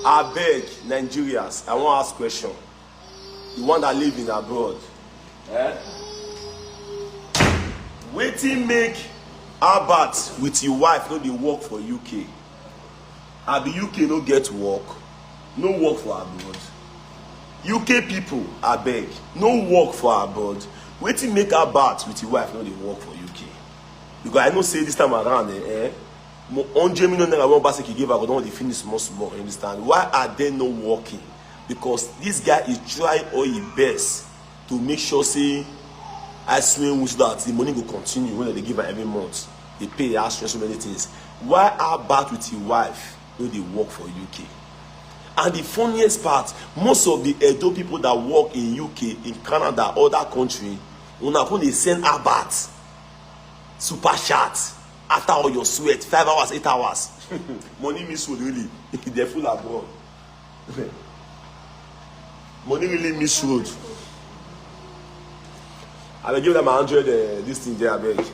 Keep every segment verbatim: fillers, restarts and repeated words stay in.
Abeg, Nigerians, I wan ask question. The one that live in abroad. Eh? Wetin make Albert with him wife no dey work for U K? Abi U K no get work? No work for abroad? U K people, abeg, no work for abroad. Wetin make Albert with him wife no dey work for U K? Because I know say this time around, eh, eh, mo hundred million naira wey Obaseki give her go don dey finish small small, you understand? Why are they not working? Because this guy is trying all his best to make sure say I swim with that the money go continue when they give her every month. They pay her so so many things. Why Albert with his wife no dey work for U K? And the funniest part, most of the Edo people that work in U K, in Canada, other country, una come dey send Albert super chat after all your sweat, five hours, eight hours. Money miss road really. They full abroad. Money really miss road. I will give them a hundred, uh, this thing there, abeg.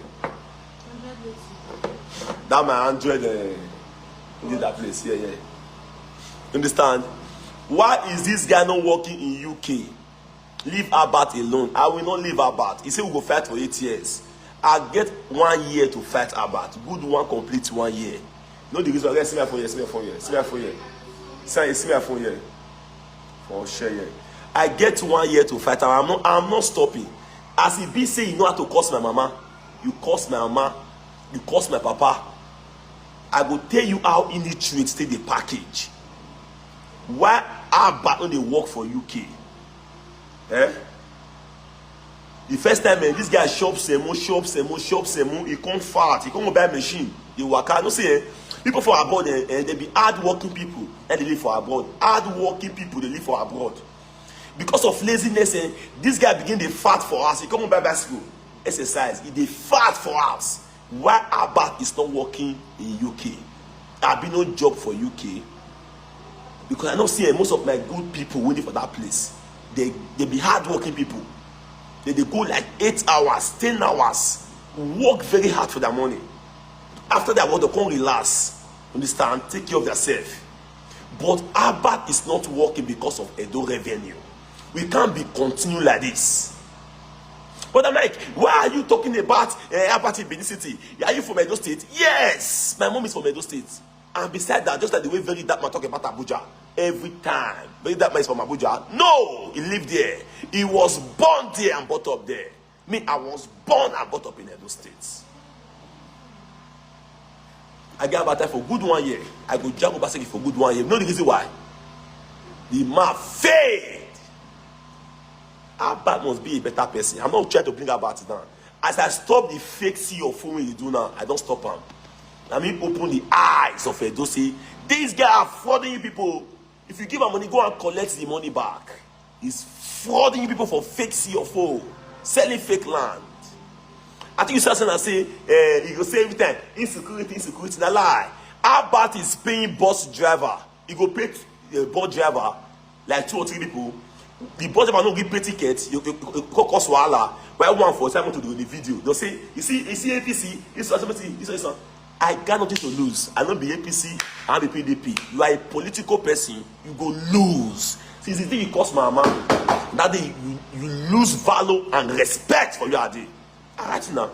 That my hundred, uh, in that place, yeah, yeah. Understand? Why is this guy not working in U K? Leave Albert alone. I will not leave Albert. He say we go fight for eight years. I get one year to fight Albert. Good one, complete one year. No, the reason I get see my phone here, see my phone here, see my phone here. See, see my phone here. For share here. I get one year to fight. I'm not, I'm not stopping. As e be say you know how to curse my mama, you curse my mama, you curse my papa. I go tell you how illiterate take dey package. Why Albert no dey work for U K? Eh? The first time, eh, this guy chop semo, chop semo, chop semo, he come fat, he come go buy machine, he waka. No say, eh, people for abroad, eh, eh, they be hard working people, and they live for abroad. Hard working people, they live for abroad. Because of laziness, eh, this guy begin dey fat for house. He come go buy bicycle, exercise, he dey fat for house. Why Albert is not working in U K? Abi no job for U K? Because I know see, eh, most of my good people wey dey for that place, they, they be hardworking people. They, they go like eight hours, ten hours, work very hard for their money. After that work, they come relax, understand, take care of themselves. But Albert is not working because of Edo revenue. We can't be continue like this. Brother Mike, why are you talking about, eh, Albert in Benin City? Are you from Edo State? Yes, my mom is from Edo State. And beside that, just like the way Very Dark Man talk about Abuja, every time Very Dark Man is from Abuja, no, he lived there. He was born there and brought up there. Me, I was born and brought up in Edo State. I get Albert for good one year. I go drag Obaseki for good one year. You know the reason why? The man failed. Albert must be a better person. I'm not trying to bring Albert down. As I stop the fake C E O phone wey you do now, I don't stop am. I mean, open the eyes of Edo. Say, this guy are frauding you people. If you give am money, go and collect the money back. He's frauding you people for fake C E O phone, selling fake land. I think you start saying, I say, eh, you go say every time, insecurity, insecurity, na lie. Albert is paying bus driver. He go pay, eh, bus driver like two or three people. The bus driver no give pay ticket. You, you, you go cause wahala. Why one for example to do the video? They'll say, you see, you see A P C, you see S M C, you see this one. I got nothing to lose. I don't be A P C, I be P D P. You are a political person. You go lose. Since the day you curse my mama, that day you, you lose value and respect for your day. All right now,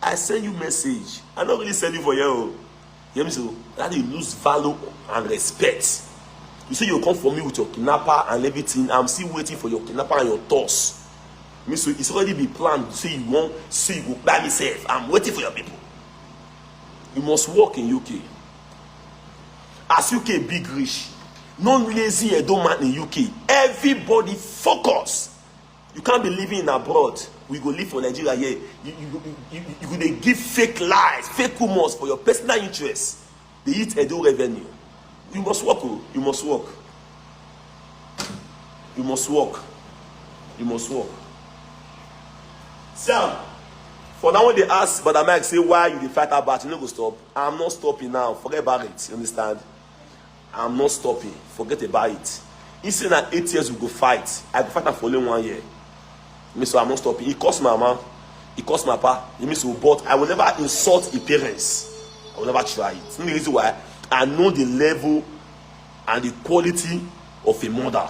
I send you message. I don't really send you for you. Hear me so? That day you lose value and respect. You say you come for me with your kidnapper and everything. I'm still waiting for your kidnapper and your toss. Me so it's already been planned. Say you want, say you go buy myself. I'm waiting for your people. You must work in U K. As U K big rich, no lazy Edo man in U K. Everybody focus. You can't be living in abroad. We go live for Nigeria here. You, you, you, you, you go dey give fake lies, fake rumors for your personal interest. They eat Edo revenue. You must work, oh. You must work. You must work. You must work. Sam, for now when they ask Brother Mike, say why you dey fight Albert, you no go stop. I'm not stopping now. Forget about it. You understand? I'm not stopping. Forget about it. He say na eight years we go fight. I go fight am for only one year. Me so I'm not stopping. He curse my mama. He curse my pa. He me so, but I will never insult his parents. I will never try it. You know the reason why? I know the level and the quality of a mother.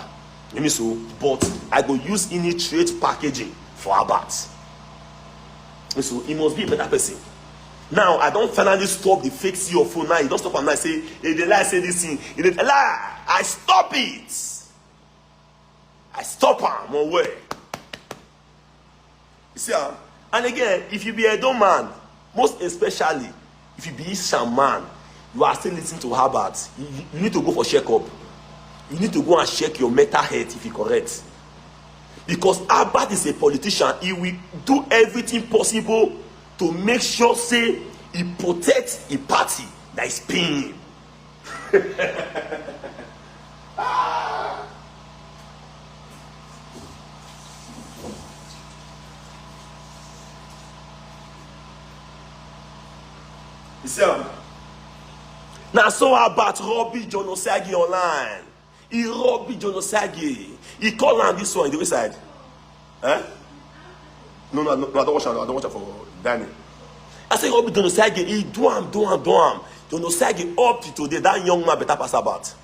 You mean so? But I go use Initiate packaging for Albert. So he must be a better person. Now I don't finally stop the fake C E O phone. Now you don't stop and I say, "Hey, they lie, say this thing." He dey lie. I stop it. I stop am one way. You see am? And again, if you be Edo man, most especially if you be Ishan man, you are still listening to Herbert. You, you, you need to go for checkup. You need to go and check your mental health if you correct. Because Herbert is a politician. He will do everything possible to make sure say he protects a party that is paying him. You see am? Na so about Robbie John Osagi online. He Robbie John Osagi. He call am this one, the way side. Eh? No, no, no, no, I don't watch am. I don't watch am for Danny. I say Robbie John Osagi. He do am, do am, do am. John Osagi up to today. That young man better pass about.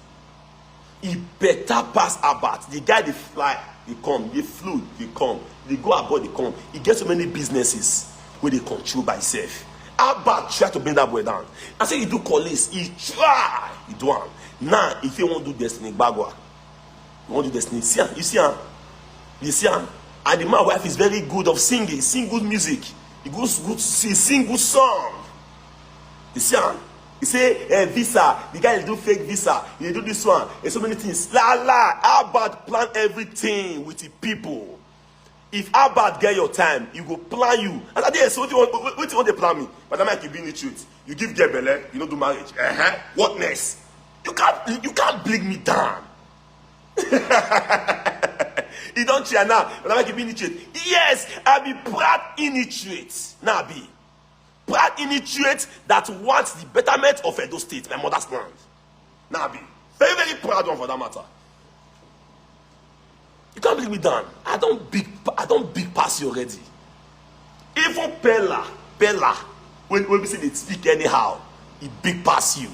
He better pass Albert. The guy dey fly, dey come, dey float, dey come, dey go abroad, dey come. He get so many businesses wey dey control by himself. Albert try to bring that boy down. I say he do colleagues, he try, he do am. Now if he wan do Destiny Gbagwa, he wan do Destiny. See am, you see am, you see am. And the man wife is very good of singing, sing good music. He goes good, he sing good song. You see am. He say, eh, visa, the guy dey do fake visa, he dey do this one, and so many things. La la, Albert plan everything with the people. If Albert get your time, he go plan you. And I dey say, "Wetin you want, wetin you want to plan me?" But that might be the truth. You give girl belle, you no do marriage. Uh-huh. What next? You can't, you can't bring me down. He don't cheer now. But that might be the truth. Yes, I be proud Initiate. Now I be proud Initiate that wants the betterment of Edo State, my mother's land. Now I be very, very proud one for that matter. You can't bring me down. I don't big, I don't big pass you already. Even Pella, Pella, when, when we say they speak anyhow, he big pass you.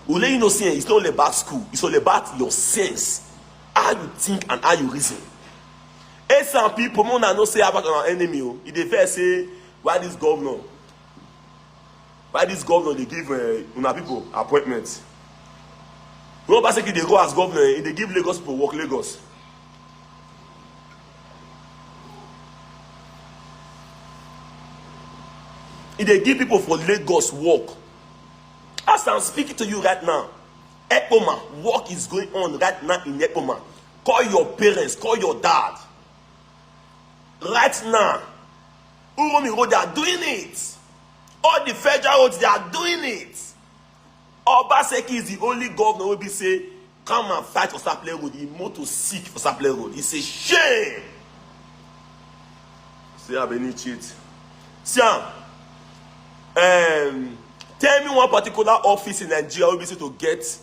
Only you know say it's not all about school. It's all about your sense, how you think and how you reason. Hey, some people, more than no say about our enemy. Oh. If they first say, "Why this governor? Why this governor they give uh, una people appointment?" When Obaseki they go as governor, eh, they give Lagos people work Lagos. If they give people for Lagos work, as I'm speaking to you right now, Ekpoma, work is going on right now in Ekpoma. Call your parents, call your dad. Right now, Uromi Road, they are doing it. All the federal roads, they are doing it. Obaseki is the only governor who be say, "Come and fight for Sapele Road." He motor sick for Sapele Road. It's a shame. See, I been cheat. See, um, tell me one particular office in Nigeria who be say to get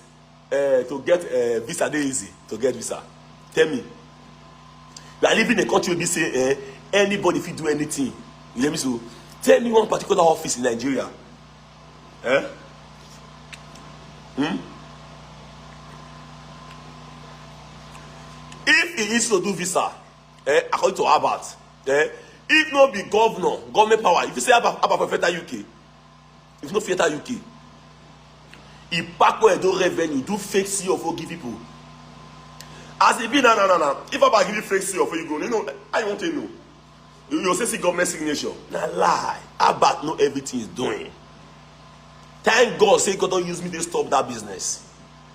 uh, to get uh, visa dey easy to get visa. Tell me. We are living in a country wey be say eh, anybody fit do anything. You hear me so? Tell me one particular office in Nigeria. Eh? Hmm? If he needs to do visa, eh, according to Albert, eh, if no be governor, government power, if you say Albert, Albert for federal U K, if no federal U K, he pack where do revenue, do fake C E O for give people. As e be na na na na, if Albert give you fake C E O for you go, you know, I want to know. You, you say see government signature. Na lie. Albert know everything he's doing. Thank God say God don't use me to stop that business.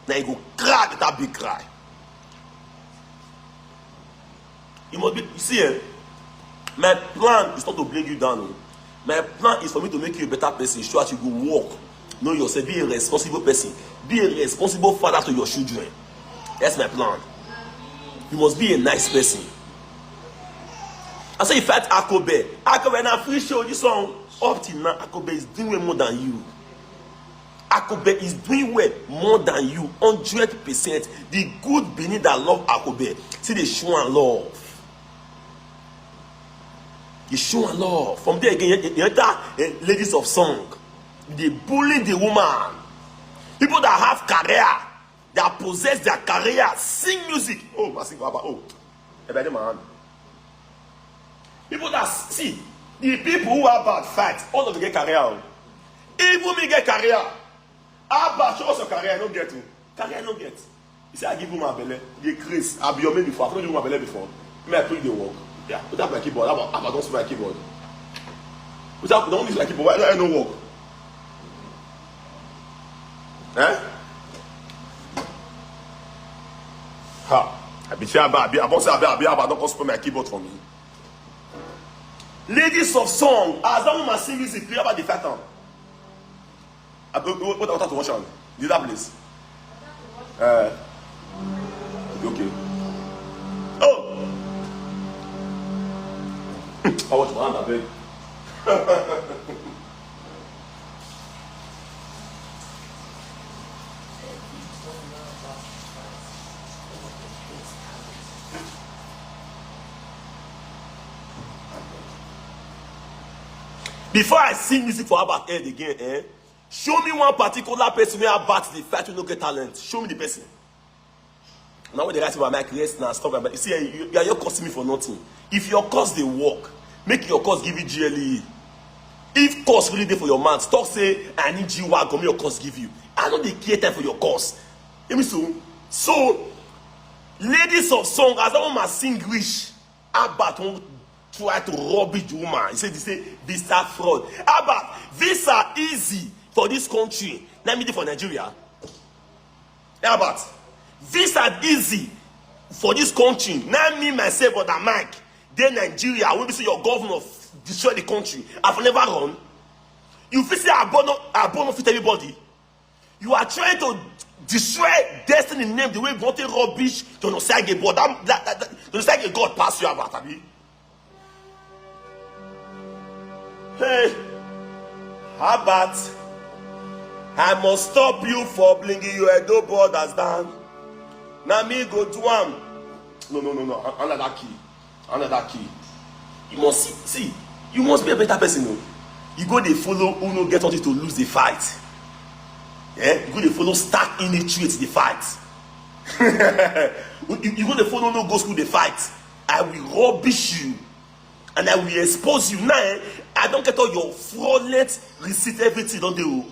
Now you go cry with that big cry. You must be, you see, eh? My plan is not to bring you down. Oh. My plan is for me to make you a better person. Show as you go work. Know yourself. Be a responsible person. Be a responsible father to your children. That's my plan. You must be a nice person. I say you fight Akobe. Akobe na free show this one. Up till now, Akobe is doing way more than you. Akobe is doing well more than you, hundred percent. The good Benin that love Akobe, see they show and love. They show and love. From there again, you enter uh, ladies of song. They bully the woman. People that have career, that possess their career, sing music. Oh, Masinga Abba, oh, Ebe dey my hand. People that see, the people who are bad fight, all of them get career. Oh. Even me get career. Abba, show us your career, I no get o. Career I no get. You say I give woman belle, dey craze. I be your mate before. I no give woman belle before. Me I put the work. Yeah, put up my keyboard. Abba, Abba don spoil my keyboard. Put up, don use my keyboard. Why do I no work? Eh? Ha! I be say Abba, I be, I be say Abba, I be Abba don come spoil my keyboard for me. Ladies of song, as that woman sing music, play about the fact am. I go, go, go water to wash am. Leave that place. Uh, okay. Oh! I wash my hand, abeg. Before I sing music for Abba head again, eh? Show me one particular person wey Abba dey fight wey no get talent. Show me the person. Now when they ask about my create now, stop. But you see, eh, you, you are just cursing me for nothing. If your curse dey work, make your curse give you G L E. If curse really dey for your mouth, talk say I need G wagon, make your curse give you. I no dey care time for your curse. Hear me so. So, ladies of song, as that woman sing reach, Abba don try to rubbish the woman. He say, they say, visa fraud. Abba, visa easy for this country. Let me do for Nigeria. Albert, visa easy for this country. Now me myself, brother Mike, dey Nigeria, wey be say your governor f-, destroy the country. I for never run. You fit say Abono, Abono fit everybody. You are trying to destroy destiny name the way you want to rubbish to Nosage, but that, that, that, that, Nosage God pass you about, abi? Hey, Albert, I must stop you for bringing your Edo brothers down. Now me go do am. No, no, no, no. Another key. Another key. You must see, see, you must be a better person, oh. You go dey follow who no get nothing to lose the fight. Eh? You go dey follow stack in the treat the fight. You, you go dey follow no go school the fight. I will rubbish you. And I will expose you. Now, eh, I don't get all your fraudulent receipt, everything don't do.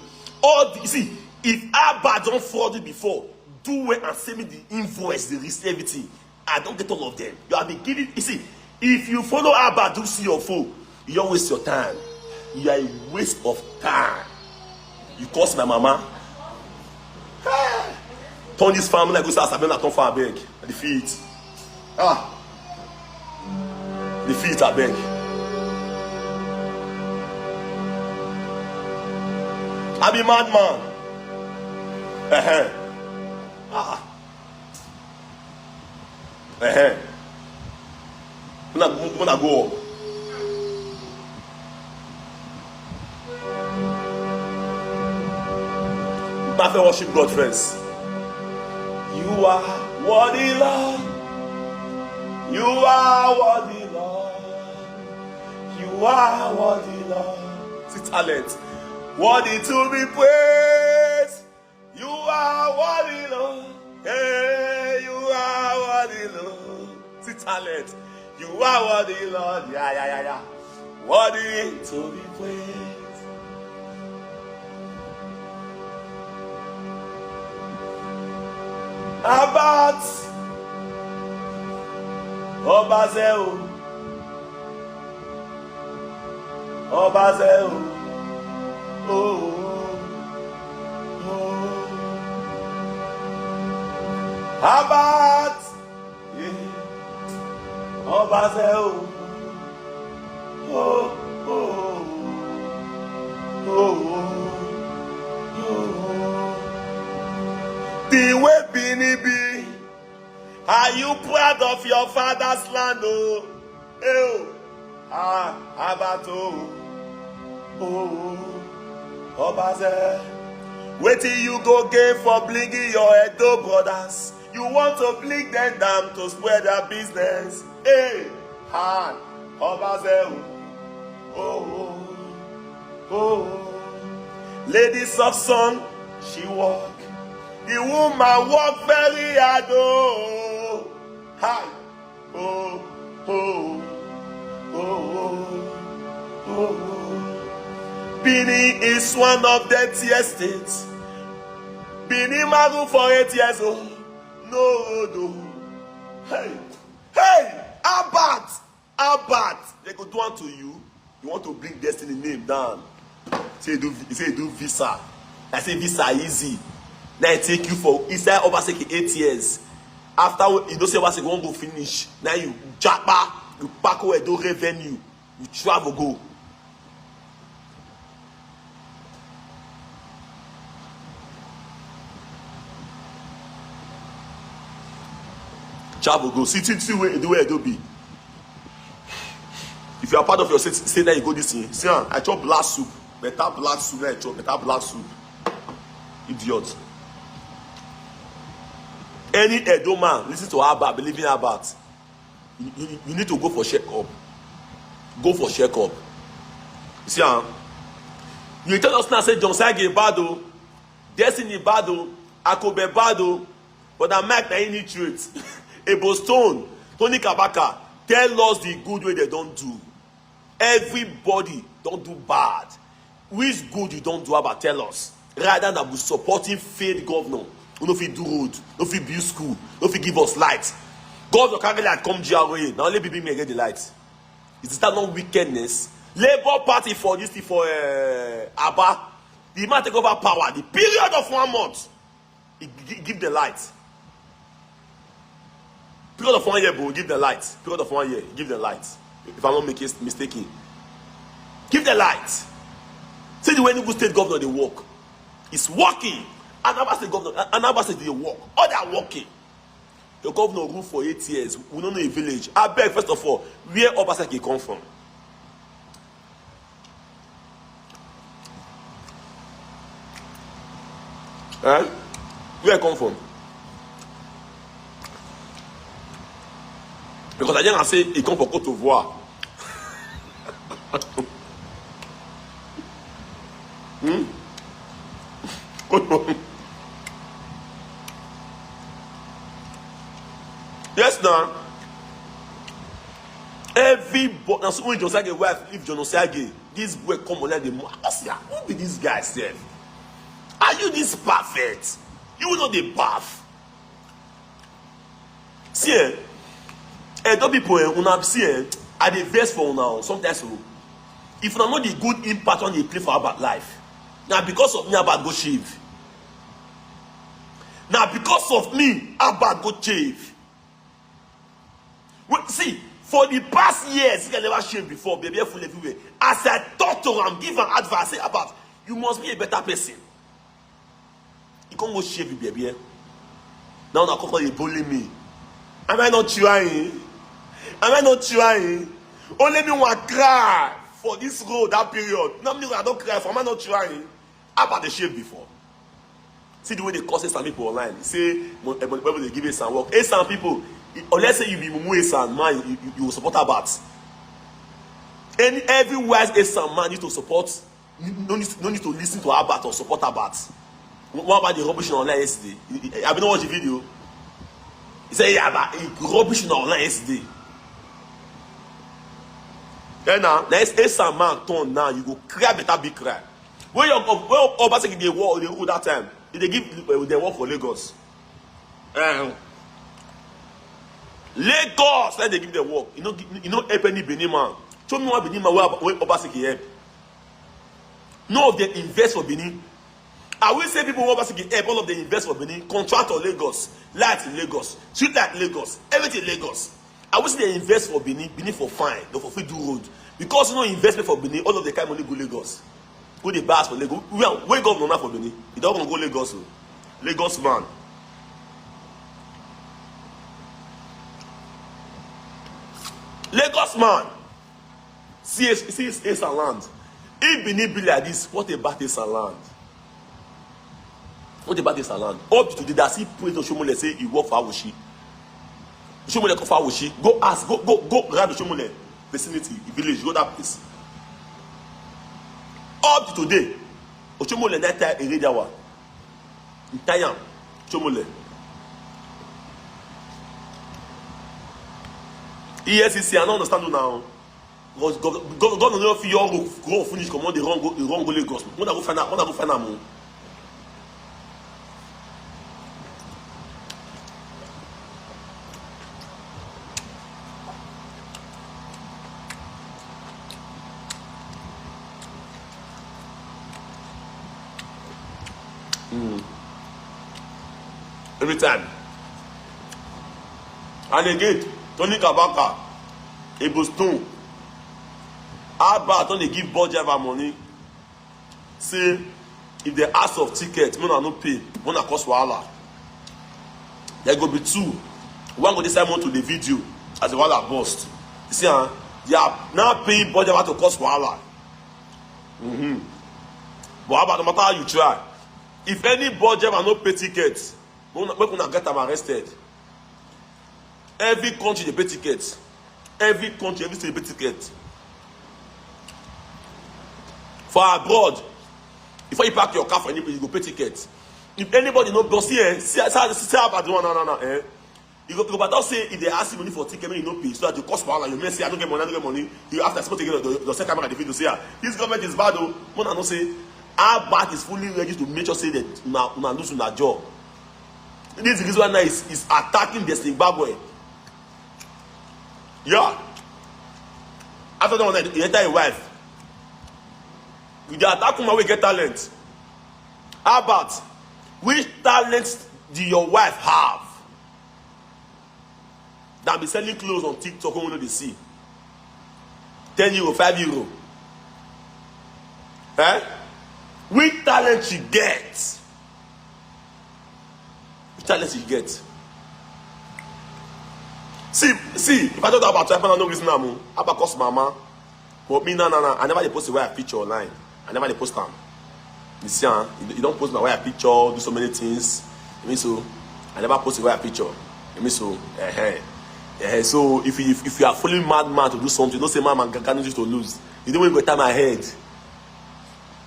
All the, you see, if Abba don't fraud you before, do well and send me the invoice, the receipt, everything. I don't get all of them. You have been giving, you see, if you follow Abba, do see your phone, you don't waste your time. You are a waste of time. You curse my mama. Turn this family like this, I been turn for abeg. The feet. Ah. The feet, abeg. I be madman. Uh-huh. Ah. Uh-huh. Una, una go up. Una fit worship God first. You are worthy, Lord. You are worthy, Lord. You are worthy, Lord. See talent. Worthy to be praised. You are worthy, Lord. Hey, you are worthy, Lord. See talent. You are worthy, Lord. Yeah, yeah, yeah, yeah. Worthy to be praised. Albert Obazeo. Obazeo. Oh, oh, oh. Albert. Yeah. Obazeo. Oh, oh, oh, oh, oh. The way Benin be, are you proud of your father's land, oh? Eh, oh. Ah, Albert, oh, oh, Obazeo. Wetin you go gain for bringing your Edo brothers? You want to bring them down to spoil their business. Hey, ah, Obazeo. Oh, oh, oh. Lady Soft Son, she walk. The woman work very hard, oh. Hi. Oh, oh, oh, oh, oh. Benin is one of the dirtiest states. Benin marry for eight years old. No road, oh. Hey, hey, Albert, Albert, they go do unto you. You want to bring Destiny name down. Say you do, say you do visa. I say visa easy. Now I take you for inside Obaseki eight years. After we- you know say Obaseki won't go finish. Now you japa, you pack away the revenue, you travel go. Travel go. See, see, see where, the way Edo be. If you are part of your state, state that you go this thing. See, ah, I chop black soup. Better black soup. That I chop better black soup. Idiot. Any Edo man, listen to Albert, believe in Albert. You, you, you need to go for checkup. Go for checkup. See, ah, you tell us now say John Sage bad o, Destiny bad o, Akobe bad o, but na Mike na him need treat. Ebo Stone, Tony Kabaka, tell us the good way they don't do. Everybody don't do bad. Which good you don't do about tell us? Rather than we supporting failed governor, who no fit do road, no fit build school, no fit give us light. Governor carry light come G R A. Now let me get the light. Is that not wickedness? Labour Party for this thing for uh, Aba. The man take over power. The period of one month, he gi- give the light. Period of one year, bro, give the light. Period of one year, give the light. If I'm not making mistaken, give the light. See the way Enugu State governor they work. It's working. Anambra State governor, Anambra State they work. All they are working. The governor rule for eight years. We don't know a village. I beg first of all, where Obaseki come from? Eh? Where I come from? Because I just say he come for Cote d'Ivoire. Hmm? Yes, now. Everybody, now so when John Sage wife leave John Sage, this boy come online the mo- I say, "Ah, who be this guy sef? Are you this perfect? You know the bath." See, eh, Edo people, eh, una see, eh, I dey vex for una o, sometimes o. If una know the good impact on dey play for Albert life, na because of me Albert go shave. Na because of me Albert go shave. Well, see, for the past years, he never shave before, baby full everywhere. As I talk to am, give am advice, say, "Albert, you must be a better person." He come go shave the baby. Now na come dey bully me. Am I not trying? Am I not trying? Only me one cry for this road that period. Now me I don't cry for. Am I not trying? Albert dey shave before. See the way they cause some people online. Say when they give Esan work, Esan people. Unless say you be mumu Esan man, you, you, you support Albert. Any every wise Esan man need to support. No need, no need to listen to Albert or support Albert. What about the rubbish online yesterday? I been watch the video. He said, "Yeah, but he rubbish online yesterday." Then now, now it's Esan man turn now. You go cry better big cry. When your when Obaseki dey work, dey rule that time, he dey give uh, the work for Lagos. Um, Lagos, like they give the work. You know, you know, help any Benin man. Show me one Benin man where, where Obaseki help. No, they invest for Benin. I will say people who Obaseki help, all of them invest for Benin. Contract for Lagos, light in Lagos, street light Lagos, everything Lagos. I will say they invest for Benin, Benin for fine, they for fit do road. Because no investment for Benin, all of the kind money go Lagos. Go the bars for Lagos. Where where governor now for Benin? He don't go Lagos. Oh. Lagos man. Lagos man. See, see, see, see land. If Benin be like this, what about this land? What about this land? Up to today, I see Prince Oshomole say he work for Awoshi. Oshomole come for Awoshi. Go ask, go, go, go around Oshomole vicinity, village, go that place. Up to today, Oshomole that time area that one. He tie am. Chomole. E F C C, I no understand you now. Because gov- gov- governor no fit your go go finish comot the wrong go the wrong go Lagos. Una go find out, una go find am o. Mm. Every time. And again, Tony Kabaka, Ibu Stone, Albert don dey give bus driver money. Say if they ask of ticket, una no pay, una cause wahala. There go be two. One go decide motor the video as a wahala burst. You see, huh? They are now paying bus driver to cause wahala. Mm-hmm. But how about no matter how you try? If any bus driver no pay ticket, make una, make una get am arrested. Every country dey pay ticket. Every country, every state dey pay ticket. For abroad, before you park your car for anybody, you go pay ticket. If anybody no go see, eh, see, see, see how bad the one now, now, now, eh? You go, you go about say if they ask you money for ticket, make you no pay, so that you cause wahala. You may say, "I don't get money, I don't get money." You after suppose to get your, your second camera, the video say, "Ah, this government is bad, oh." Mona no say, Albert is fully ready to make sure say that una, una lose una job. This is the reason why now is, is attacking the Zimbabwe. Yeah. After that one, he enter his wife. You dey attack woman wey get talent. Albert, which talent do your wife have? That be selling clothes on TikTok wey we no dey see. Ten euro, five euro. Eh? Which talent she get? Which talent she get? See, see, if I talk about wife, I no reason am o. About cause mama. But me, na, na, na, I never dey post the wife picture online. I never dey post am. You see, ah, you, you don post my wife picture, do so many things. You mean so? I never post the wife picture. You mean so? Eh, eh. Eh, so if you, if, if you are following madman to do something, don't say madman can, can to lose. You know when you go tie my head.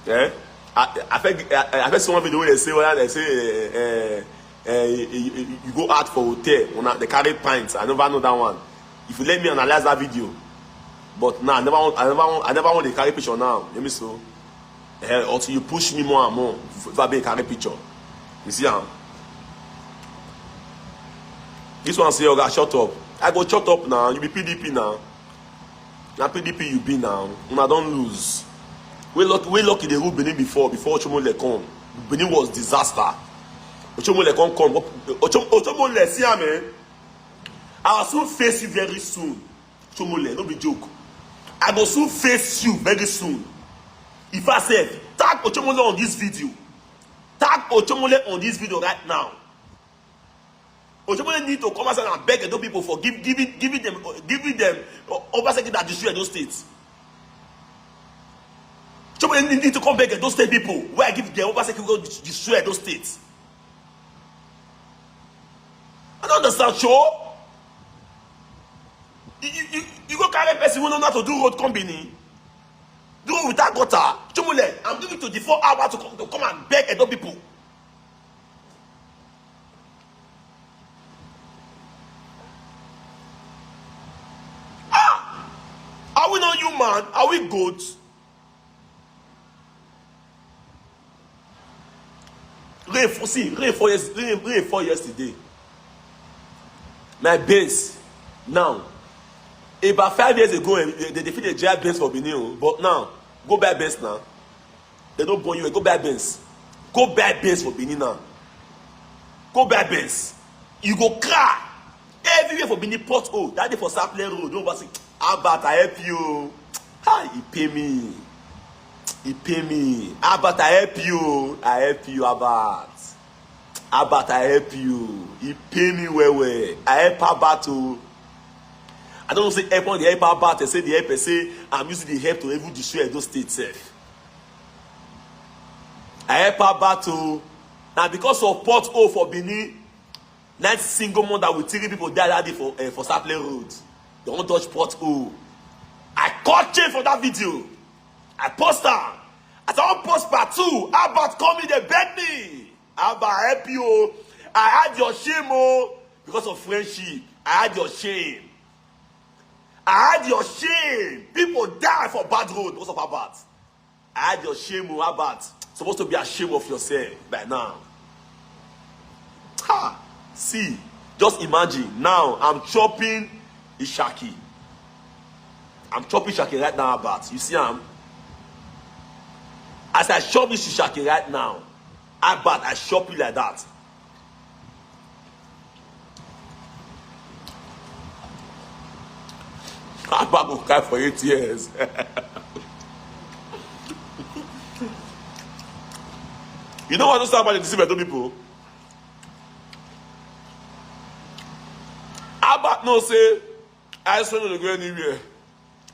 Eh? I, I feel, I, I feel someone video wey dey say, well, dey say, eh, eh, eh, you, you, you go out for hotel, una dey carry pints. I never know that one. If you let me analyze that video, but now I never want, I never want, I never want to carry picture now. Let me so. Eh, until you push me more and more, if, if I be carry picture, you see am. This one say, "Oga, shut up." I go shut up now. You be P D P now. Na P D P you be now. Una don lose. We lucky, we lucky they rule Benin before, before Oshomole come. Benin was disaster. Oshomole come come. Oshom-, Oshomole, see am, eh? I will soon face you very soon. Oshomole, no be joke. I go soon face you very soon. If I say, tag Oshomole on this video. Tag Oshomole on this video right now. Oshomole need to come outside and beg Edo people for give, giving, giving them, giving them, uh, Obaseki that destroy Edo State. Oshomole need, need to come beg Edo State people. Where I give them Obaseki go dis-, destroy Edo State. I don't understand, show. You, you, you, you go carry person who know how to do road company. Do road without gutter. Oshomole, I'm giving twenty-four hours to come, to come and beg Edo people. Ah! Are we not human? Are we goats? Rain fall, see, rain fall, yes, rain, rain fall yesterday. My Benz now. About five years ago, eh, they, they fit dey drive Benz for Benin o, but now, go buy Benz now. They don't born you, go buy Benz. Go buy Benz for Benin now. Go buy Benz. You go cry. Everywhere for Benin pothole. That day for Sapler Road, no, but see, Albert, I help you. Hi, he pay me. He pay me. Albert, I help you. I help you, Albert. Albert, I help you. He pay me well, well. I help Albert o. I don't say help on the help Albert. I say the help. I say I'm using the help to even destroy those states sef. I help Albert o. Now because of pothole for Benin, nine single mother with three people die that day for, eh, for Sapler Road. They won't touch pothole. I caught chain for that video. I post am. As I wan post part two, Albert call me, they beg me. Albert, I help you o. I had your shame, oh, because of friendship. I had your shame. I had your shame. People die for bad road because of Albert. I had your shame, oh, Albert. Supposed to be ashamed of yourself by now. Ha! See, just imagine now I'm chopping Ishaki. I'm chopping Ishaki right now, Albert. You see am? As I chop this Ishaki right now, Albert, I chop you like that. Albert go cry for eight years. You know what those somebody deceive two people? Albert know say I swear no dey go anywhere.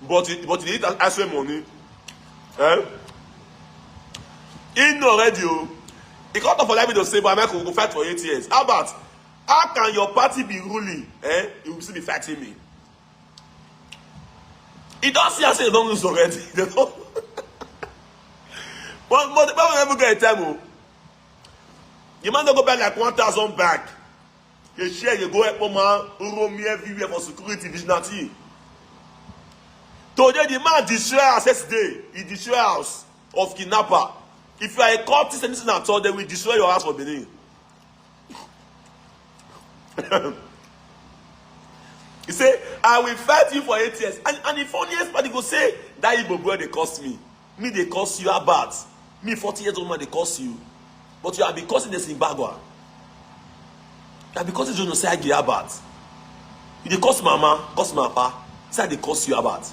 But he, but he dey eat I swear money. Eh? He know already o. He come talk for live video say, "But Michael, we go fight for eight years." Albert, how can your party be ruling? Eh? You will still be fighting me. He don see am say they don lose already. They don. But but the problem never get time o. The man don go buy like one thousand bag. They share, they go help man, roam me everywhere for security, vigilante. Today the man destroy house yesterday. He destroy house of kidnapper. If you are a cultist, anything at all, they will destroy your house for Benin. He say, "I will fight you for eight years." And, and the funniest part, he go say, "That Igbo boy dey curse me." Me dey curse you, Albert. Me, forty years old man, dey curse you. But you have been cursing the Zimbabwe. You have been cursing genocide, Albert. You dey curse mama, curse my papa. Say I dey curse you, Albert.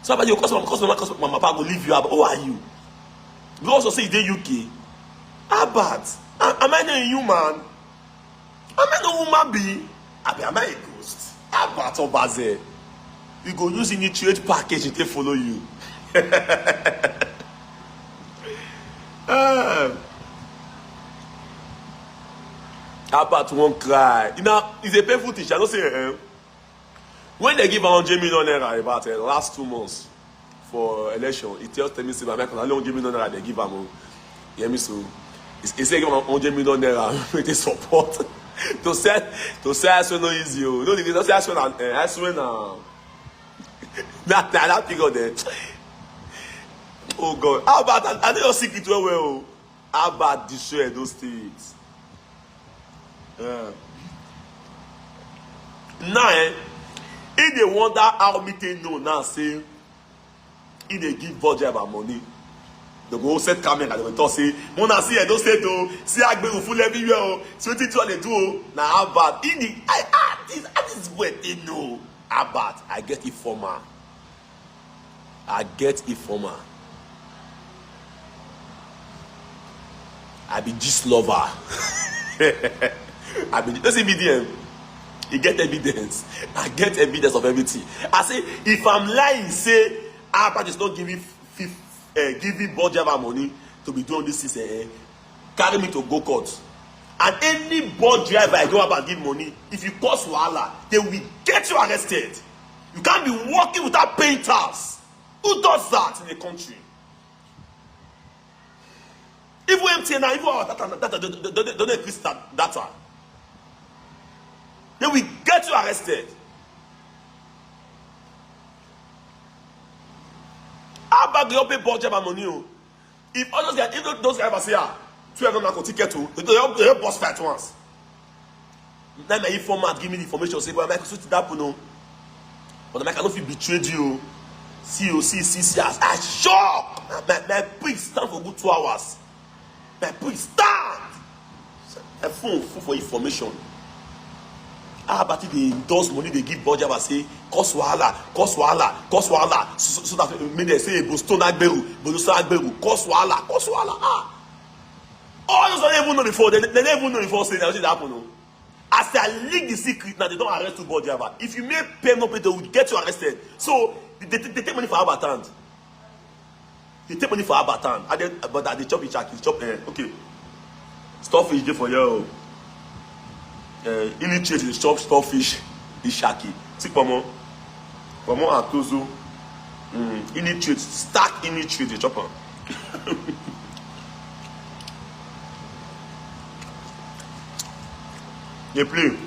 So Albert, you curse mama, curse mama, curse mama, papa go leave you, Albert. Who are you? You also say you dey U K. Albert, am, am I not a human? Am I no human being? Abi am I a ghost? Albert Obaze, we go use initiate package to follow you. Ah. Albert won't cry. You know, it's a painful thing. I don't say, eh? When they give one hundred million naira about, eh, last two months for election, he tells me, "Say, my Michael, only one hundred million naira they give am o." Hear me so. He, he say give am one hundred million naira, make they support. To sell, to sell, I swear no easy o. No, they say I swear na, eh, I swear na. That, that, that figure there. Oh God. How about that? I know your secret well, well o. How about destroy those states? Yeah. Now, eh, if they wonder how me take know now, say, if they give Born Driver money, they go set camera and they go talk, say, "Mona, see, I don't say, though, see, I go full everywhere, oh, so what they do, oh." Now, how about, in the, I, ah, this, ah, this is where they know. How about, I get informer. I get informer. I be gist lover. I be, you see B D M. You get evidence. I get evidence of everything. I say, if I'm lying, say, Albert is not giving fif-, uh, giving Born Driver money to be doing this thing, eh, carry me to go court. And any Born Driver I go about give money, if you cause wahala, they will get you arrested. You can't be working without paying tax. Who does that in a country? Even M T N now, even our data, data, don't, don't, don't increase that data. They will get you arrested. How about the open budget and money? Oh? If all those guys, if those guys say, "Ah, two of them na go ticket to," they don't, they don't bust fight once. Now my informant give me the information, say, "But Michael, so that happen, no." But Michael, I no fit betray you. See, you see, see, see, I, I shock. My, my, my priest stand for good two hours. My priest stand. My phone full for information. How about if they endorse money, they give budget, I say, "Cause wahala, cause wahala, cause wahala." So, so, so that mean they say, "Boston Agberu, Boston Agberu, cause wahala, cause wahala." Ah. All those don't even know before. They, they never even know before say that happen. No? As I leak the secret now, they don't arrest two Born Driver. If you make pay no pay, they will get you arrested. So they, they, they take money for Albert hand. They take money for Albert hand. And then, but at the chop Ishaki, chop, eh, okay. Stockfish dey for you. Uh, illiterate dey chop stockfish, Ishaki. See, come on. Come on, Atozo. Mm, illiterate, stark illiterate dey chop am. Dey play.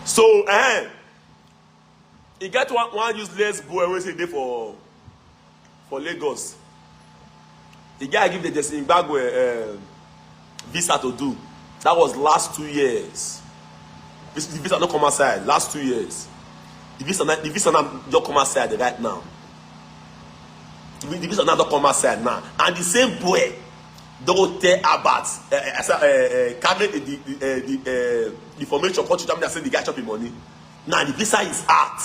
So, eh, e get one, one useless boy wey say dey for, for Lagos. The guy give the Justin Gbagbo, eh, visa to do. That was last two years. This, the visa no come outside last two years. The visa, na- the visa now don come outside right now. The, the visa now don come outside now. And the same boy don tell Albert, eh, eh, eh, eh, carry the, the, eh, the, eh, information come to tell me say the guy chop him money. Now the visa is out.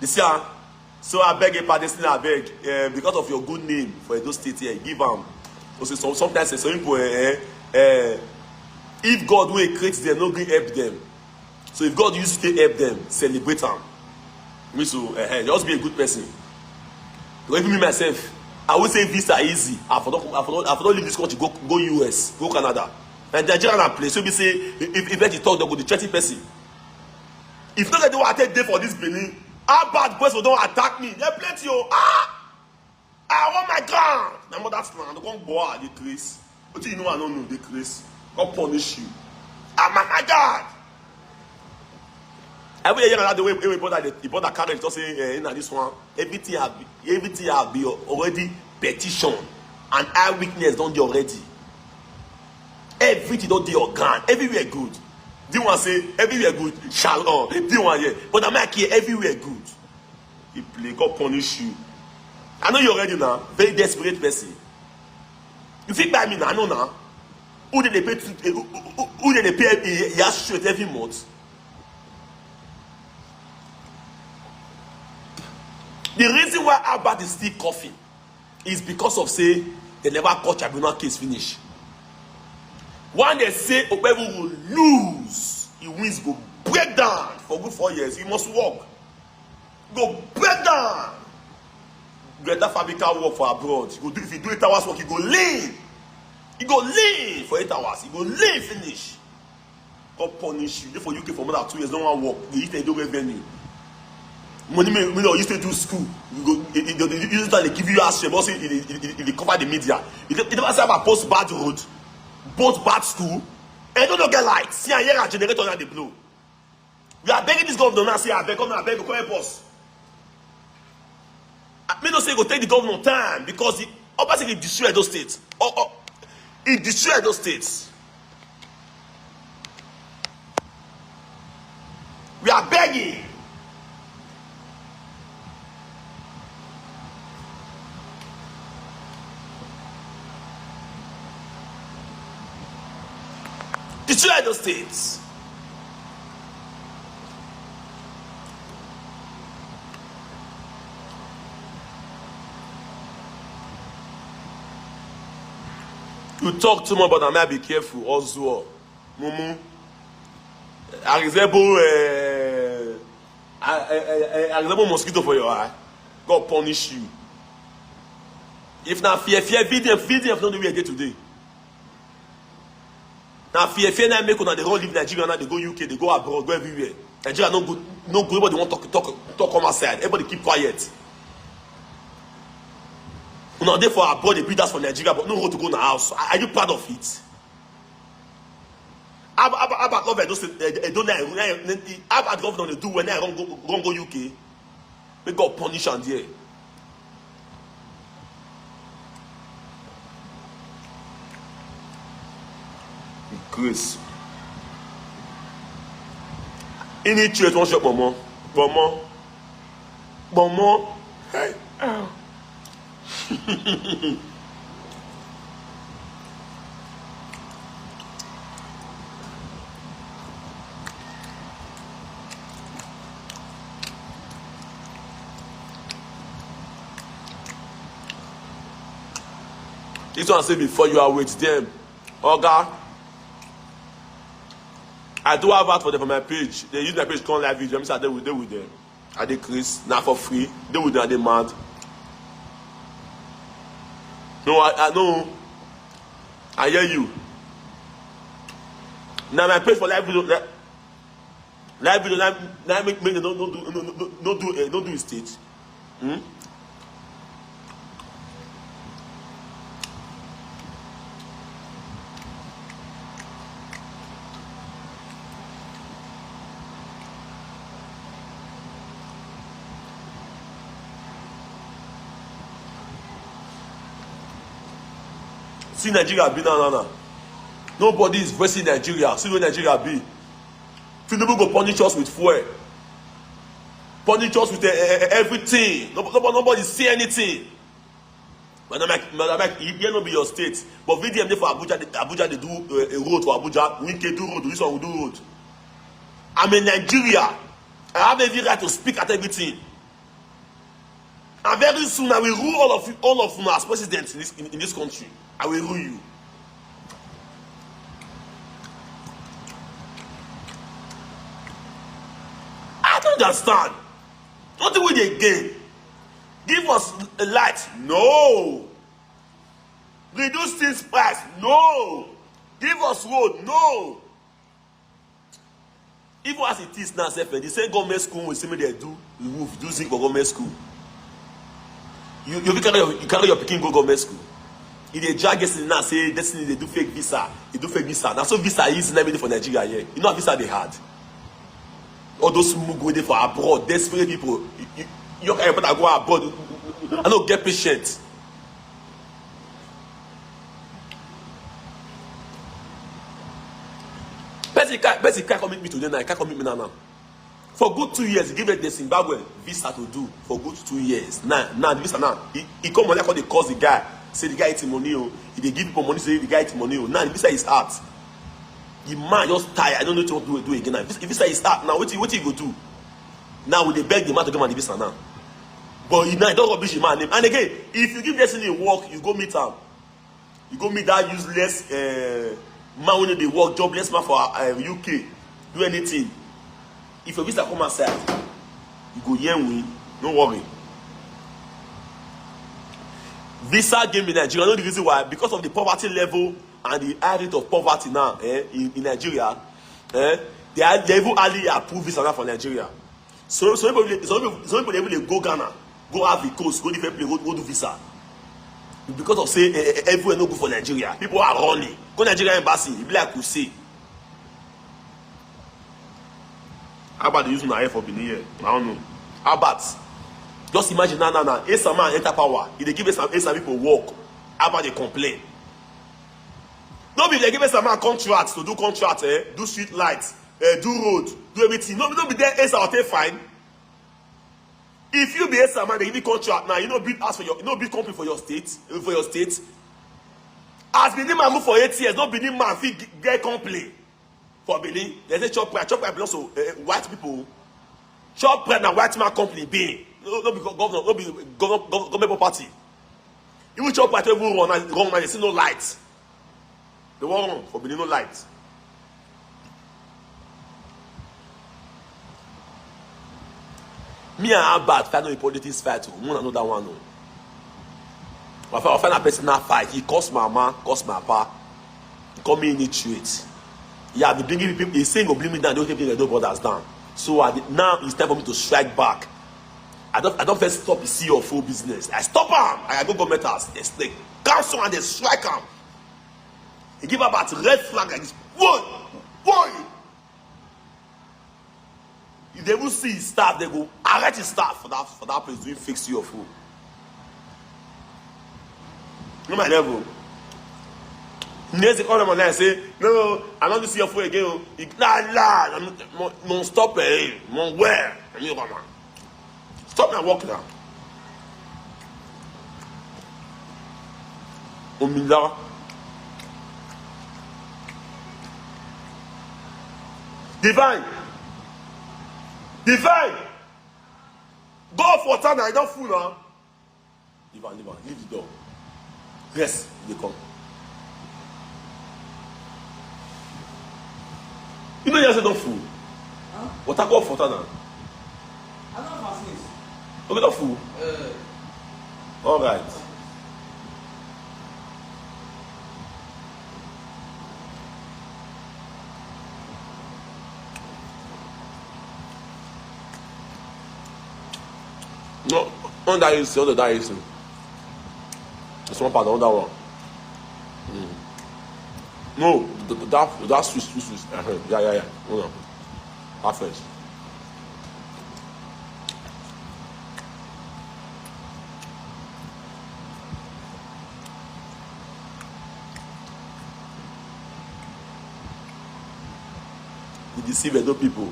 You see, ah, so I beg a pardon, still I beg, eh, because of your good name for Edo State here, give am. You see, some, sometimes, eh, some people, eh, eh, eh, if God wey create them no gree help them, so if God use you to help them, celebrate am. Me so, eh, eh, just be a good person. Because even me myself, I would say visa easy. I for not, I for not, I for not leave this country, go, go U S, go Canada. And Nigeria na place. So be say, if, if, if you talk, they go dey threaten person. If not, they do what I take day for this Benin. How bad person don't attack me? They plenty, oh. Ah! I want my God. My mother's land. Don't go out, the grace. But you know I don't know the grace. God punish you. Ah, my, my God. Every year, the way, way brother, the brother carry just say, eh, in this one, everything have be, everything have be already petition, and eyewitness don dey already. Everything don dey your ground. Everywhere good. The one say everywhere good. Shalom. The one here, but I'm like here. Everywhere good. He play. God punish you. I know you already now. Very desperate person. You fit buy me now. I know now. Who did they pay to? Who, who, who did they pay? He has straight every month. The reason why Albert is still coughing is because of say they never caught tribunal case finish. When they say Okpebholo lose, he wins go break down for good four years. He must work. Go break down. Greta Fabrica work for abroad. You go do, if you do eight hours work, you go lean. You go lean for eight hours. You go lean finish. God punish you. Dey for U K for more than two years, no one work. They eat Edo revenue. Money may, may you still do school. You go, you, you, you, you, they give you ass, but say you, you, you, you cover the media. You, you never say about post bad road, both bad school. And don't get light. See, I hear a generator now they blow. We are begging this governor now. Say, I beg, come now, I beg, come help us. I mean, no say go take the governor time because the Obaseki destroy those states. Oh, oh, he destroy those states. We are begging. Destroy those states. You talk too much, but I might be careful. Ozuo, Mumu, I resemble, uh, I, I, I, I resemble mosquito for your eye. God punish you. If na fear, fear, V D F, V D F no dey where e dey today. Na fear, fear na make una dey run leave Nigeria now, dey go U K, dey go abroad, go everywhere. Nigeria no good, no good. Everybody wan talk, talk, talk come outside. Everybody keep quiet. Una dey for abroad, dey build house for Nigeria, but no road to go na house. Are, are you proud of it? Ab, ab, ab, love Edo State, eh, Edo na, eh, eh, ab, ab, governor dey do when I run go, run go U K. May God punish am there. Grace. Any church wan shop, Momo, Momo, Momo. Hey. This one say before you are with them, Oga. I do have art for them for my page. They use my page come live video. I mean, say I dey with, dey with them. I dey craze. Na for free. Dey with them. I dey mad. No, I, I know. I hear you. Now my page for live video. Live, live video. Now, now make, make them don't, don't do, no, no, no, no do, uh, don't do it stage. Hmm? Nigeria be now, now, now. Nobody is voicing Nigeria. See where Nigeria be. Tinubu go punish us with fuel, punish us with, eh, eh, eh, everything. No, no, nobody see anything. Madam Mike, Madam Mike, here no be your state. But V D M dey for Abuja. Abuja dey do, eh, a road for Abuja. Wike do road. This one will do road. I'm in Nigeria. I have every right to speak at everything. And very soon I will rule all of you, all of you as president in this, in, in this country. I will rule you. I don't understand. Nothing we dey gain. Give us a light. No. Reduce things price. No. Give us road. No. Even as it is now, sef, eh, the same government school we say make dem do roof, do zinc for government school. You, you fit carry your, you carry your pikin go government school. E dey drag Destiny now say Destiny dey do fake visa. E do fake visa. Na so visa easy na everything for Nigeria here. You know how visa dey hard. All those mugu wey dey for abroad, desperate people. You, you, your kind of go abroad. I no get patient. Person carry, person carry come meet me today now. Carry come meet me now, now. For good two years, give it the Zimbabwe visa to do for good two years. Now, now the visa now, he, he come on, come dey curse the guy. Say the guy eating money, oh. He dey give people money, say the guy eating money, oh. Now the visa is out. The man just tired. I don't know what to do, do again. Now, if visa is out, now what you, what you go do? Now we dey beg the man to give am the visa now. But he now don rubbish the man name. And again, if you give Destiny work, you go meet am. You go meet that useless, eh, man wey no dey work, jobless man for, eh, U K. Do anything. If your visa come outside, you go hear win. No worry. Visa game in Nigeria, no, the reason why, because of the poverty level and the high rate of poverty now, eh, in, in Nigeria, eh, they are, they even hardly approve visa now for Nigeria. So, some people, some people, some people dey even dey go Ghana, go Ivory Coast, go different place, go, go do visa. Because of say, eh, eh, everywhere no good for Nigeria. People are running. Go Nigeria embassy, e be like we say. How about they use una head for Benin here? I don't know. How about, just imagine now, now, now, Esa man enter power. If they give Esa, Esa people work, how about they complain? No be they give Esa man contract to do contract, eh? Do street light, eh? Do road, do everything. No, no be there Esa will take fine. If you be Esa man, they give you contract now. You no build house for your, you no build company for your state, for your state. As Benin man move for eight years, no Benin man fit g-, get company for Benin. They say chop pride, chop pride belongs to, eh, white people. Chop pride na white man company be. No, no be go-, governor, no be governor, gov-, government property. Even chop pride even run, run now, they see no light. They wan run for Benin, no light. Me and Albert fight, no be politics fight o. One another one o. My fa-, my final personal fight. He curse my mama, curse my papa. He call me illiterate. Yeah, I be bringing people. He say he go bring me down. Don't take me, no brothers down. So I did, now it's time for me to strike back. I don't, I don't first stop the C E O full business. I stop am. I go government house. They, they cancel and they strike am. He give Albert red flag like this. Whoa, whoa. If they even see his staff, they go arrest his staff for that, for that place doing fake C E O full. No, my level. Next, they call them online and say, "No, I don't see your phone again o." He, "La, la, I'm, mo, mo stop, eh, mo where?" And you come on. Stop my work now. Omila. Divine. Divine. Go for water now. You don't fool now. Leave am, leave am, leave the door. Yes, they come. You know, you say don't fool. Huh? Water, go for water now. I don't have since. Okay, don't fool. Uh, All right. No, on that is, on that is. It's one part, on that one. Mm. No, th-, th-, that, that switch, switch, switch. Uh-huh. Yeah, yeah, yeah. Hold on. Half first. Dey deceive Edo people.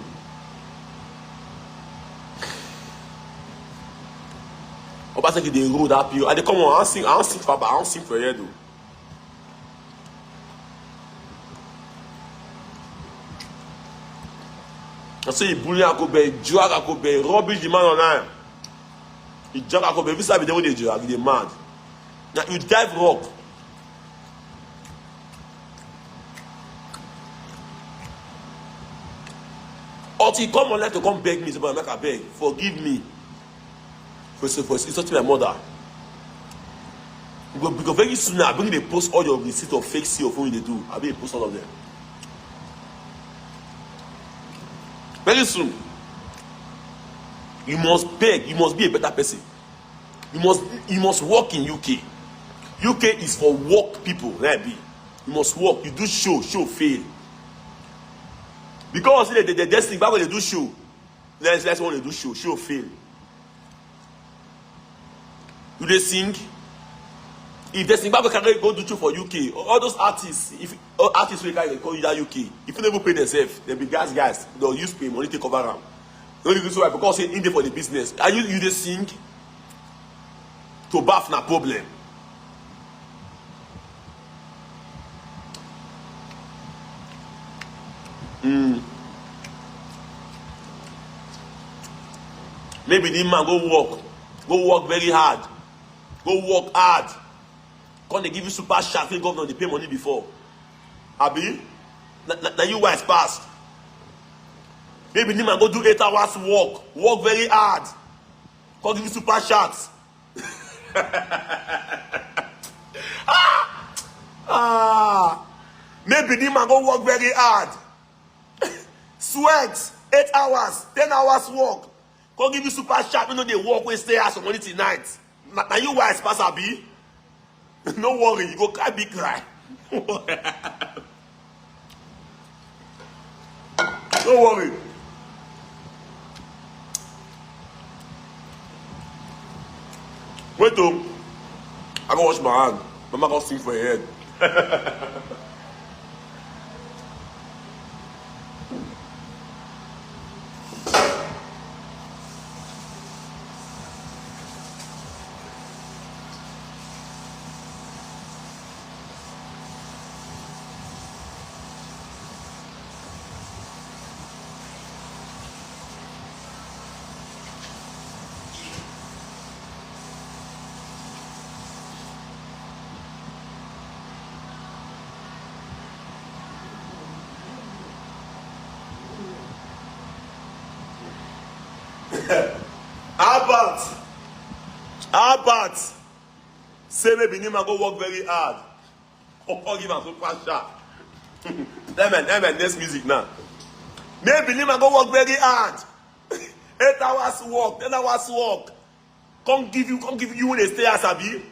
Obaseki dey rule that period. I dey come on, I wan sing, I wan sing for, I wan sing for here though. I say he bully Akobe, he drag Akobe, he rubbish the man online. He drag Akobe. If you sabi the way they drag, they mad. Now you dive rock. Until he come online to come beg me, say, "Boy, make I beg, forgive me for, for insulting my mother." Because, because very soon now, I bring dey post all your receipt of fake C O phone you dey do. I bring dey post all of them. Very soon, you must beg, you must be a better person. You must, you must work in U K. U K is for work people, na e be. You must work. You do show, show fail. Because the, the, the, this thing, Bible dey do show. Let's, let's want to do show, show fail. You dey sing? If they sing, Bible carry go do show for U K. All those artists, if all artists wey carry go you that U K, if you never pay themselves, they be gas guys. They'll use pay money to cover them. No, you do so because say in there for the business. Are you, you dey sing? To baff na problem. Mm. Maybe the man go work, go work very hard, go work hard. Come dey give you super chat wey governor dey pay money before. Abi? Na, na, na you wise pass. Maybe the man go do eight hours work, work very hard. Come give you super chat. Ah! Ah! Maybe the man go work very hard. Sweat, eight hours, ten hours work. Come give you super chat, you know they work, we stay house for morning till night. Na, na you wise pass, abi? No worry, you go cry, big cry. No worry. Wait, oh, I go wash my hand. Mama go sing for your head. Albert, Albert, say maybe Nima go work very hard. Come give am super chat. Amen, amen. Next music now. Maybe Nima go work very hard. Eight hours work, ten hours work. Come give you, come give you when they stay as abi.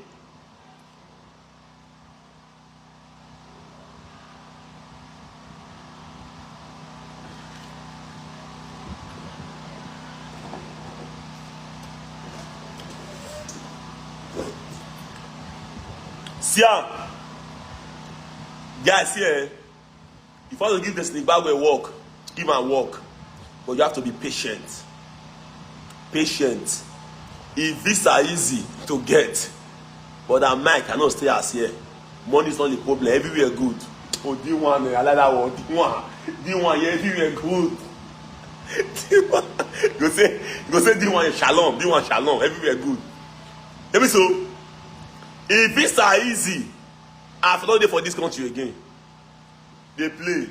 See am, guys, here. If you want to give the snake bag a work, give am work. But you have to be patient. Patient. If visa easy to get, but that Mike, I know stay as here. Money is not the problem. Everywhere good. Oh, D one, eh, I like that one. D one, D one, yeah, everywhere good. D one, go say, go say D one, shalom. D one, shalom. Everywhere good. Maybe so. If visa easy, I for not dey for this country again. Dey play.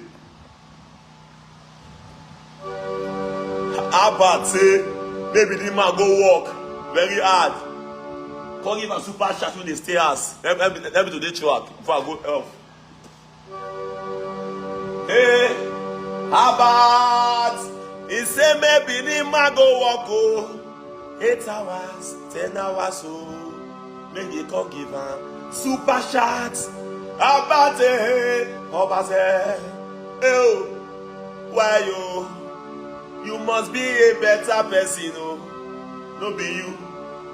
Albert say maybe the man go work very hard. Come give am super chat when they stay house. Help, help, help me to dey track before I go help. Hey, Albert, he say maybe the man go work, oh. Eight hours, ten hours, oh. Make they come give am super chat. Albert, eh, Albert, eh. Eh, oh, why you? You must be a better person, oh. No be you.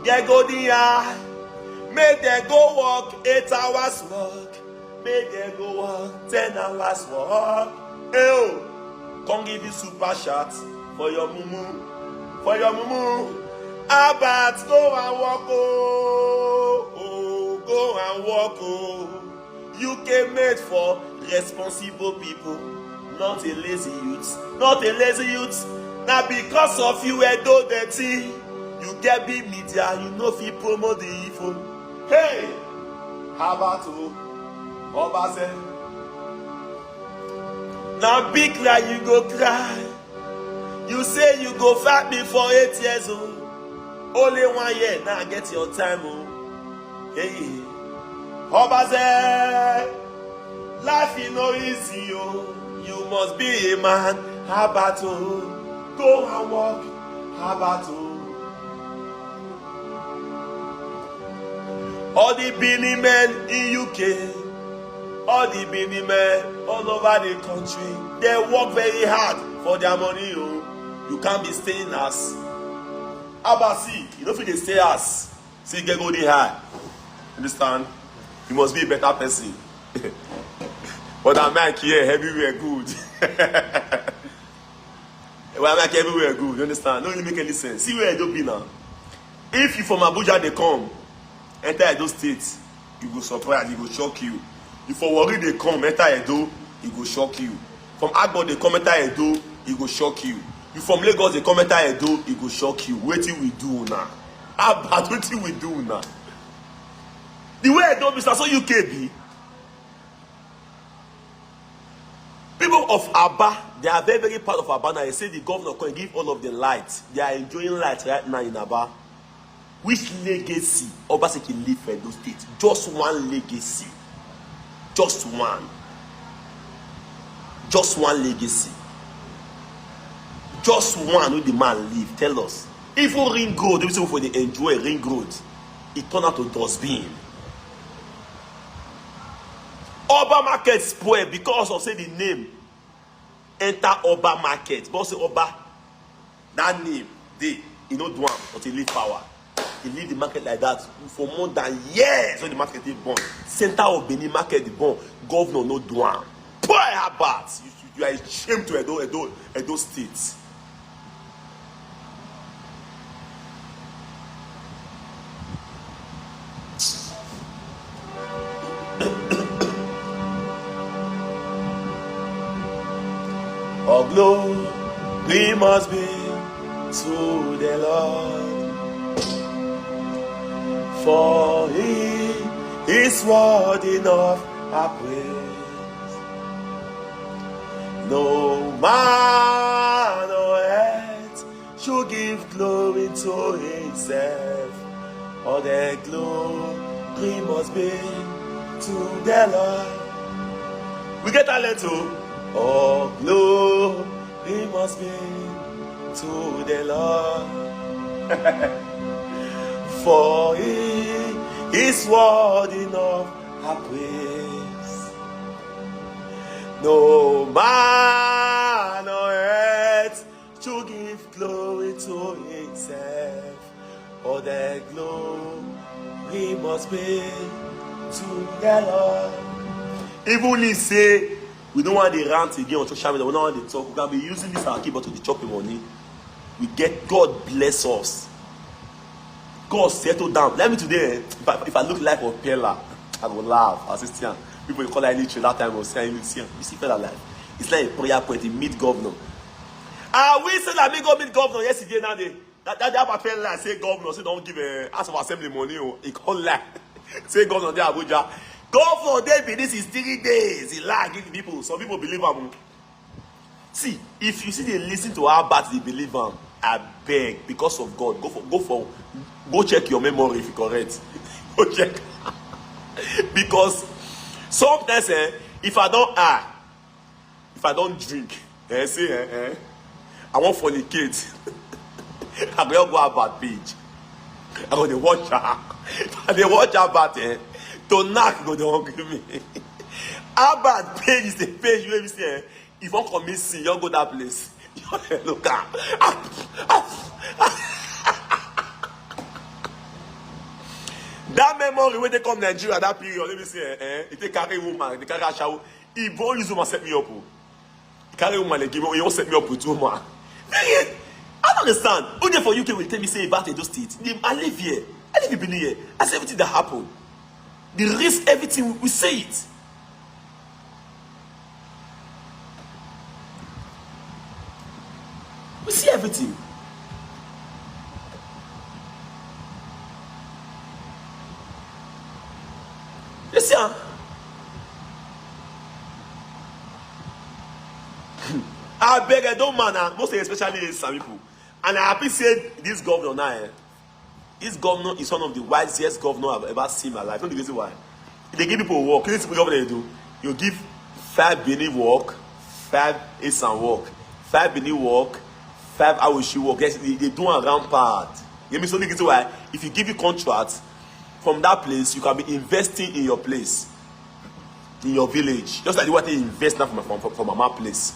Get golden eye. Make they go work eight hours work. Make they go work ten hours work. Eh, oh. Come give you super chat for your mumu. For your mumu. Albert, go and work, oh, oh, go and work, oh. U K made for responsible people, not a lazy youth, not a lazy youth. Now because of you, Edo dirty, you get big media, you no fit promote the evil. Hey, Albert o, Obaze. Now big cry you go cry. You say you go fight me for eight years, oh. Only one year, now get your time, oh. Hey, Obaze, life is no easy, oh. You must be a man. Albert o, go and work. Albert o. All the Benin men in U K, all the Benin men all over the country, they work very hard for their money, oh. You can't be staying as Abasi. You don't feel they stay as. See, get go dey high. Understand? You must be a better person. But I mic here, everywhere good. Well, I mic everywhere good. You understand? No really make any sense. See where I don't be now. If you from Abuja, they come, enter Edo State, you go surprise, you go shock you. You for Warri, they come, enter Edo, you go shock you. From Agbo, they come, enter Edo, you go shock you. You from Lagos, they come, enter Edo, you go shock you. Wetin we do now? How about wetin we do now? The way Edo be, so U K be. People of Aba, they are very, very proud of Aba now. They say the governor can give all of the lights. They are enjoying light right now in Aba. Which legacy Obaseki leave for Edo State? Just one legacy. Just one. Just one legacy. Just one wey the man leave. Tell us. Even Ring Road, wey people for dey enjoy Ring Road, e turn out to dustbin. Oba market spoil because of say the name enter Oba market. But say Oba, that name dey, e no do am, but e leave power. E leave the market like that for more than years when the market dey burn. Center of Benin market dey burn. Governor no do am. Poor Albert, you, you are a shame to Edo, Edo, Edo State. All glory must be to the Lord, for he is worthy of our praise. No man on earth should give glory to himself. All the glory must be to the Lord. We get talent too. All glory must be to the Lord. For he is worthy of our praise. No man on earth to give glory to himself, but the glory must be to the Lord. Even if say we don't want the rant again on social media, we don't want to talk, we can be using this our keyboard to the chopping money. We get, God bless us. God settle down. Let me today, eh, if I, if I look like Opela, I go laugh. I say, "Stian, people dey call her illiterate that time, I say, Stian, you see Opela life. It's like a prayer point, he meet governor." Ah, we say that me go meet governor yesterday, now they, that, that, that Opela say governor, say don't give a House of Assembly money, oh, he call lie. Say governor dey Abuja. Governor dey Benin is three days, he lie, give people. Some people believe am. See, if you see they listen to how bad they believe am, I beg, because of God, go for, go for, go check your memory if you correct. Go check. Because sometimes, eh, if I don't, ah, if I don't drink, eh, say, eh, eh, I want fornicate. I go go Albert page. I go dey watch her. I dey watch Albert, eh, to knack go dey hungry me. Albert page is the page where we say, eh, if you wan commit sin, you go that place. Look am. That memory wey dey come Nigeria that period, let me say, eh, eh, e take carry woman, e take carry ashawo. E go use woman set me up o. Carry woman dey give me, you wan set me up with woman. I don't understand. Who dey for U K will tell me say about Edo State? I live here. I live in Benin here. I see everything that happen. The risk, everything, we see it. We see everything. You see am? Abeg, I don mad na, most especially some people. And I happy say this governor now, eh, this governor is one of the wisest governor I've ever seen in my life. You know the reason why? They give people work. You know what governor dey do? You give five Benin work, five Esan work, five Benin work, five Awoshi work. Yes, they, they do am rampant. You mean, so the reason why, if you give you contract from that place, you can be investing in your place, in your village. Just like the one they invest now from, from, from Mama place.